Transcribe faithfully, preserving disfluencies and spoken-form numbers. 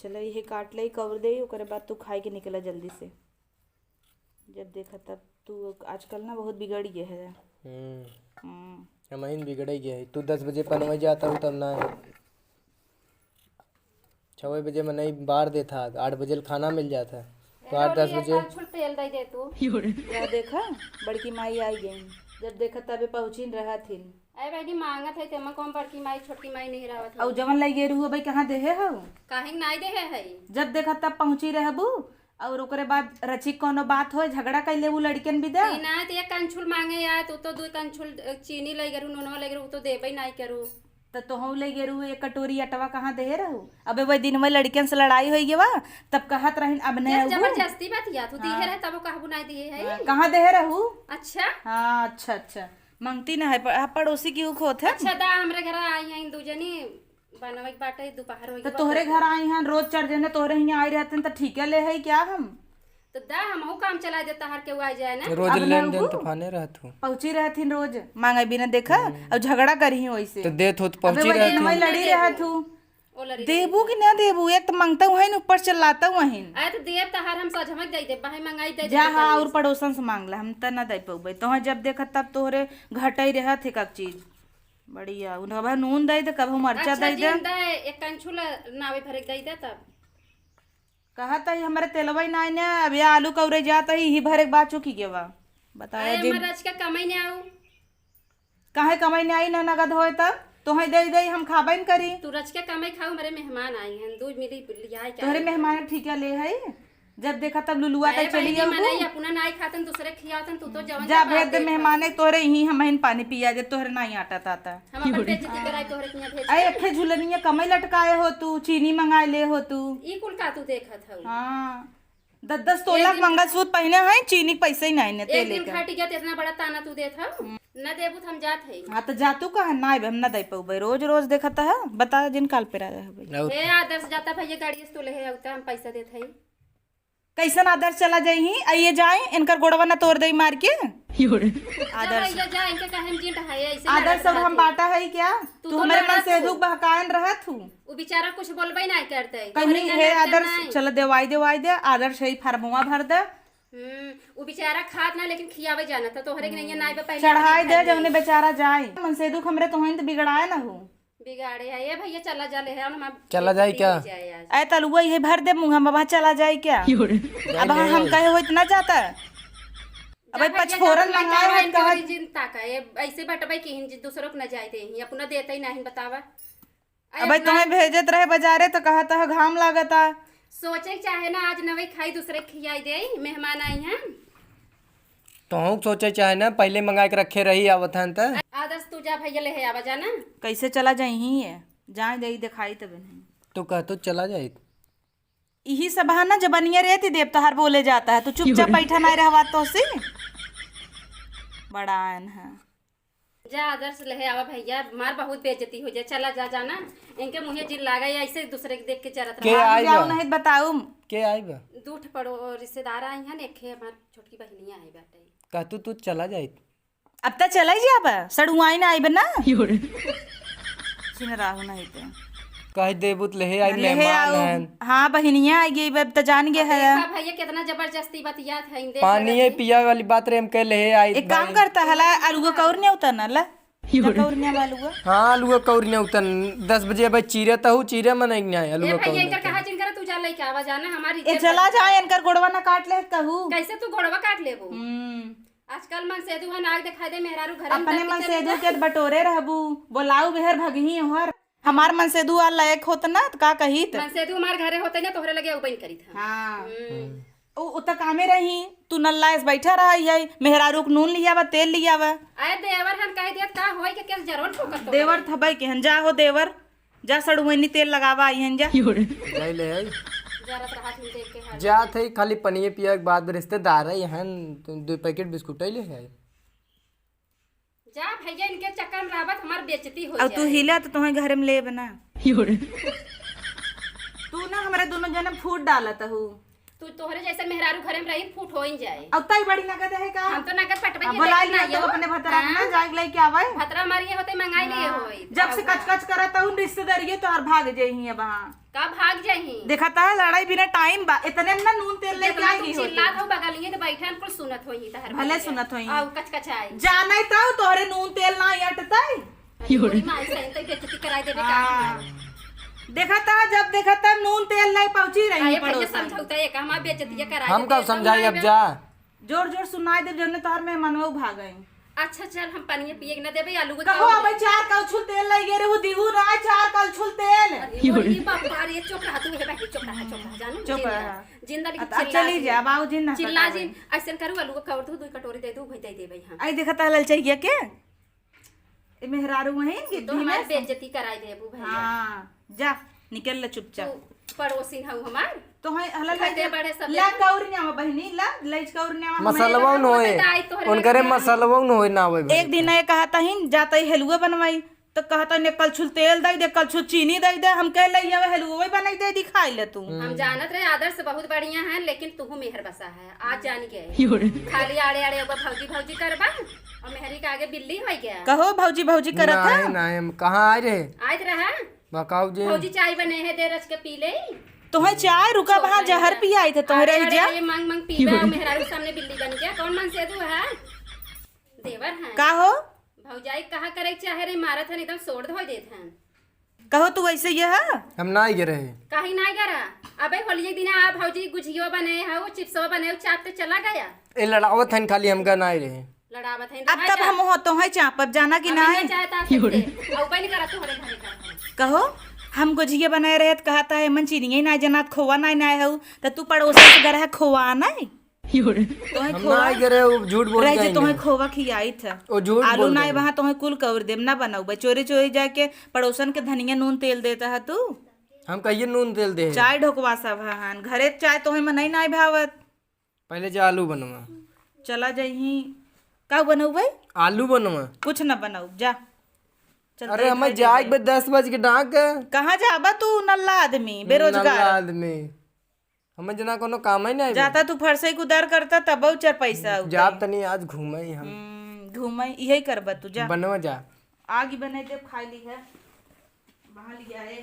चला, इहे काट ले, कवर दे, ओकरे बाद तू खाए के निकला जल्दी से। जब देखा तब तू आजकल ना बहुत बिगड़ गया है। हम्म। हम्म। हमहिन बिगड़े गए है। तू दस बजे पनवे जाता हूँ तब ना है। छवे बजे मनई बार देत ह, आठ बजे ल खाना मिल जात ह। तो ए आठ दस रोली, बजे एक कनछुल तेल दे दे तू। या देखा, बड़की माई आई गई। जब देखा तबे पहुँचिन रहत हिन। अरे बहनी, मांगत है तेमा कौन बड़की माई, छोटकी माई नहीं रहत है। अउ जवन लइ गए रहू, अबे कहाँ देहे हो? काहे के नाई देहे है? जब देखा तब पहुँची रहबू, और ओकरे बाद रची कोनो बात होए, झगड़ा कैले उ लड़िकन बिदा। ई ना, तो एक कनछुल मांगे या, तू तो दू कनछुल, अ, चीनी लइ गरू, नूनवा लइ गरू, उ तो देबे नाई करू। त तोहू लइ गरू एक कटोरी अटवा, कहाँ देहे रहू? अबे वही दिन में लड़िकन से लड़ाई होई गवा, तब कहत रहिन अब नहीं जब अबू। जबरदस्ती बात या, तू दिहे हाँ। रहे, तब वो कहबू नाई दिहे है। हाँ, कहाँ देहे रहू? अच्छा। हाँ, अच्छा, अच्छा। मंगती ना है, प-, हाँ, पड़ोसी की उख होत है। अच्छा, दा, हमरे घर आई हैं दू जनी, बनवे के बाटे, दोपहर होई तो गवा, तोहरे तो घर आई हैं, रोज चढ़ जाने तोहरे हियाँ आई रहते हैं, तो ठीक है ले है क्या हम? तो दा, हमहू काम चला देता, हर केहू आ जाए ना। रोज अब लेन देन उगू। तूफाने रहत हूँ। पहुँची रहत हिन रोज, मांगे बिना देखा, हम्म। और झगड़ा करी ही वैसे। तो देत हो तो अबे पहुँची वही रहत दिन हूँ। वही लड़ी रहत हूँ। ओ लड़ी देबू रहत कि ना देबू? एक तो मांगता हूँ, ऊपर चिल्लाता हूँ। अरे तो देब तहार हम सजमक दे देब, बाहे मंगाई दे जा, देब हाँ, कहीं और से। पड़ोसन से मांग ला, हम त ना दे पउबे। तोहे जब देखत तब तोहरे घटई रहत है का चीज। बढ़िया, उन कभा नून दे दे, कभा मरचा अच्छा, दे दे। जिन दे, एक कंछुल नावे भरे दे दे तब। कहत ही हमरे तेलवा ही नाई ने, अब ये आलू कौरे जात ही, ही भरे के बाद चुकी गवा। बताया अरे, जिन। हमर रच के कमाई ने आऊ। काहे कमाई ने आई ना नगद होए तब? तोहे दे दे, हम खाबे न करी। तू रच के कमाई खाऊ, हमरे मेहमान आई हैं, दूध मिली लियाए के तोहरे आई हैं। मेहमान ठीक है ले है? जब देखा तब लुलुआ अरे तक चली बहनी, जाऊ। मनई अपना नाई खातन, दूसरे खियातन, तू तो जवन जा जब भेज दे देखा। मेहमाने तोहरे यहीं, हम हिन पानी पिया दे, तोहरे नाई आटा ताता। हम अपन बेइज्जती कराई तोहरे किहाँ भेज अरे के। अखे झुलनिया कमई लटकाए हो तू, चीनी मंगाए ले हो तू। ई कुल का तू देखत हऊ? हाँ, दस दस तोला एक दिन मंगलसूत्र पहिने हैं, चीनी के पैसे ही नाई ने, एक तेल दिन लेकर। खाटी गया तो इतना बड़ा ताना तू देत हऊ। हम्म। न देबू तो हम जात हई। हाँ, तो जा तू कहा ना, हम ना दे पउबे, रोज रोज देखत है, बता जिन काल पे रहा है भाई। और हे आदर्श जाता भैया, गाड़ी से तू ले है, उतना हम पैसा देत हई। कैसन आदर्श चला जाई ही, आइए जाए, इनकर गोड़वा ना तोड़ दे मार के। यो रे। जा आदर्श। भैया जा, इनके काहे में जीन रहा है, ऐसे आदर्श लड़त और हम रहत हई। बाटा है क्या? तू तू तो हमारे लड़त मन से हऊ। दुख बहकायन रहत हूँ। उ बेचारा कुछ बोलबे ना करते। कहीं तोहरे के हे लड़ते आदर्श, नहीं। चल देवाई देवाई दे, आदर्श है फरमुआ भर दे। हम्म, उ बेचारा खात ना, लेकिन खियावे जाना था, तोहरे के नहीं ना आइबे, पहले चढ़ाई अपने दे, घर जौने में। बेचारा जाए। मन से दुख हमरे तोहन तो बिगड़ाए ना हो। बिगाड़े है, ए भैया, चला जा ले है, हम चला जाए क्या? जाए आज। ऐ तलुआ ये भर दे मुँह, हम वहाँ चला जाए क्या? यो रे। अब जाए ले हम आओ। कहे हो इतना जाता है। अब जा ऐ भैया, पचफोरन जा, मंगाए लइका हो, है, कहा तोरी जिन ताका, ए, ऐसे बटबे की हिन, दूसरों को न जाए दे ही, अपना देते ही नहीं, बतावा। अरे अबे अपना तुम्हें भेजत रहे बाजारे तो कहत ह घाम लागता। सोचे के चाहे ना, आज नवे खाई दूसरे खियाई दे, मेहमान आई हैं। तोहूँ सोचे चाहे ना, पहले मंगा के रखे रही, आवत हैं त। आदर्श तू जा भैया, ले है आवा जाना। कैसे चला जाई ही ये? जाए दे दिखाई तबे नहीं। तो कह तो चला जाए। इही सब है ना जबनिया रेती देव तोहार बोले जाता है, तू चुपचाप बैठा नहीं रहवा तो से। बड़ा आन है। जा आदर्श ले आवा भैया, मार बहुत बेइज्जती हो जाए। चला जा, जाना। इनके मुँहे जिन लागा या ऐसे दूसरे के देख के जरत के रहा। आई जाओ बा? नहीं बताऊम। के आई बा? दू ठे पड़ो रिश्तेदार आई हैं, एक है हमार छोटकी बहनिया आई बाटे। कहतू तू चला जाइत। अब त चला ही जाबा, सड़ुआई ना आइबे ना। यो रे। छिन राहु नहीं ते। कह देबू त लेहे आई, लेहे मेहमान आऊ। हैं। हाँ, बहिनिया आई गई, अब त जान गए अब है। देखा भैया, कितना जबरदस्ती बतियात है, इन देख पानी लगा है, के। पिया वाली बात रे, हम कह लेहे आई एक काम भाई। करता हला, आलूआ कौर ने उतना ला। यो रे। कौर ने आलूआ। हाँ, आलूआ कौर ने उतन, दस बजे भाई चीरे तहु, चीरे मन एक न्याय, ए आलूआ भैया, कौर ने इनकर उतन। कहा जिनकर तू जा लेके आवा जाना, हमारी ए, इज्जत चला बच जाए, जाए। इनकर गोड़वा ना काट ले कहू। कैसे तू गोड़वा काट लेबू? हम्म। आजकल मनसेधु है, नाक दिखाई दे, मेहरारू घरे में अपने दर्द मनसेधु चली के बटोरे रहबू, बोलाऊ बेहर भगही हर। हमार मनसेधु आ लायक होत ना, त का कहित? मनसेधु हमार घरे होते ना, तोहरे लगे उबैन करित हम। हाँ। हम्म। उ, उ त कामे रही, तू नल्लायस बैठा रहा है, मेहरारू के नून लियावा, तेल लियावा। अरे देवर हन कह दिया, का होई के केस जरवन ठोकर तो देवर है। थबई के हन, जा हो देवर, जा सड़ुआइनी तेल लगावा आई हन जा। यो रे। जाई ले आई। जरत रहा थी देख के हाल। जात है खाली पनिये पिया के बाद रिश्तेदार है हन, दो पैकेट बिस्कुट ले आई। जा भैया, इनके चक्कर में रहबा त हमार बेइज्जती हो अब तू जाए। हिला त तोहे घरे में लेब ना। यो रे। तू ना हमरा दोनों जने फूट डालत हू। तू तोहरे जैसे मेहरारू घरे में रही, फूट हो ही जाए। अब तई बड़ी नगद है का? हम तो नगद पटबे अब के बुला देखत लिया ना तो यो। अपने भतरा के ना हाँ। जाए के लेके आवे। भतरा हमार ये होते मंगाई लिए हाँ। होई। जब से अब कच कच करत हूँ रिश्तेदारिये तो हर भाग जाई ही अब हाँ। का भाग जाही? देखा ता लड़ाई बिना टाइम बा, इतने में ना नून तेल लेके जितना आई तुम गई होती। चिल्लात हो बगलिए तो बैठे हम कुल सुनत होई तहर भले बतिया। सुनत होई। आउ कचकचाई। जाने तो तोहरे नून तेल ना अटतई। अरे मोरी माई से तो बेइज्जती कराई देबे का हाँ। हमार। देखा ता जब देखा ता नून तेल नहीं पहुंची रही काहे भैया पड़ोसन। समझौता है का हमार बेइज्जती कराई हम देबे, का समझाई अब समझाई जा। जोर जोर सुनाई देब जौने तोहर मेहमानवा भागई। अच्छा चल हम पनिया पिए के न देबे आलू के कहो चावल। अबे चार कलछुल तेल लई गे रहू दिहू ना चार कलछुल तेल। अरे मोरी बाप रे चुप रहा तू हे बहन चुप रहा चुप रहा जानू चुप जिंदा रहा। जिंदा लेकिन अब चिल्ला चली जिन। जा बाबू जिन ना चिल्ला पकावे। जिन ऐसन करू आलू का कवर दू दू कटोरी दे दू भाई दे देबे हम। आई देखा ता ललचैया के ए मेहरारू वहीं कि तो धीमे हमार से। बेइज्जती कराई देबू भैया। हाँ जा निकल ले चुपचाप। तू पड़ोसिन हऊ हमार। तो है हला घर ले के जा। बड़े सब ला देखू। कौर न्यावा बहिनी ला लैज कौर न्यावा हमारे मसलवा घर न होए। होते तो आई तोहरे उनकरे घर में। मसलवा न होए ना होए एक दिन ये कहा तहिन जाता ही हलुआ बनवाई तो कहता ने कलछुल तेल दे दे कलछुल चीनी दे दे हम कह ले आवे हलुआ बनाई दे दिखाई ले तू। हम जानत रहे आदर्श बहुत बढ़िया है लेकिन तू मेहर बसा है आज जान गए। खाली आड़े आड़े अब भौजी भौजी करबा और मेहरी के आगे बिल्ली हो गया। कहो भौजी भौजी करत नहीं है। नहीं हम कहाँ आए रहे? आइत रहा। बकाऊ जी। भौजी चाय बने है दे रच के पी ले। तोहे चाय रुका वहाँ जहर पियाई थे तोहरे अरे, अरे, जा। ये मांग मांग पीबा मेहरारू सामने बिल्ली बन गया कौन मन से तू है? देवर है का हो? भौजाई कहा करे के चाहे रे मारत हन एकदम सोड़ धोई देत हन। कहो तू ऐसे ये है? हम ना ही गे रहे। कहीं ना गया रहा। अबे होलिये दिन आ भौजी गुझियो बने है वो चिप्सो बने वो चाप तो चला गया। ए लड़ावत हन खाली हमका ना ही रहे। लड़ावत है अब तब हम हो तो है चापब जाना कि नहीं? चाहे ता सकते। और कोई नहीं करा तोहरे घरे का। कहो हम गुझिया बनाए रहे त कहता है मन चीनिये ना जनात खोवा ना ना है त तू पड़ोसन से घर है खोवा नहीं। तोहे हम खोवा ना ही गे रहे वो झूठ बोल रहे के जे आई तोहे ना। खोवा खियाई था। वो झूठ आलू बोल ना रहे। वहाँ तोहे कुल कौर देम ना बनाऊ बे चोरी चोरी जाके पड़ोसन के धनिया नून तेल देता है तू। हम कहिए नून तेल दे। चाय ढोकवा सब हन घरे चाय तोहे में नहीं ना भावत। पहले जा आलू बनवा। चला जाइही। का बनऊ बे? आलू बनवा। कुछ ना बनाऊ जा। चल अरे दे हमें खाई जाए देबे। बे दस बज के डाक। कहाँ जाबा तू नल्ला आदमी बेरोजगार नल्ला आदमी। हमें जना कोनो काम ही नहीं बे। जाता तू फरसई कुदार करता तब चार पैसा उठे। जाब तनी आज घूमे ही हम। हम्म, घूमे यही करबा तू जा। बनवा जा। आगी बने देब खाई ली है। बहा लिया है।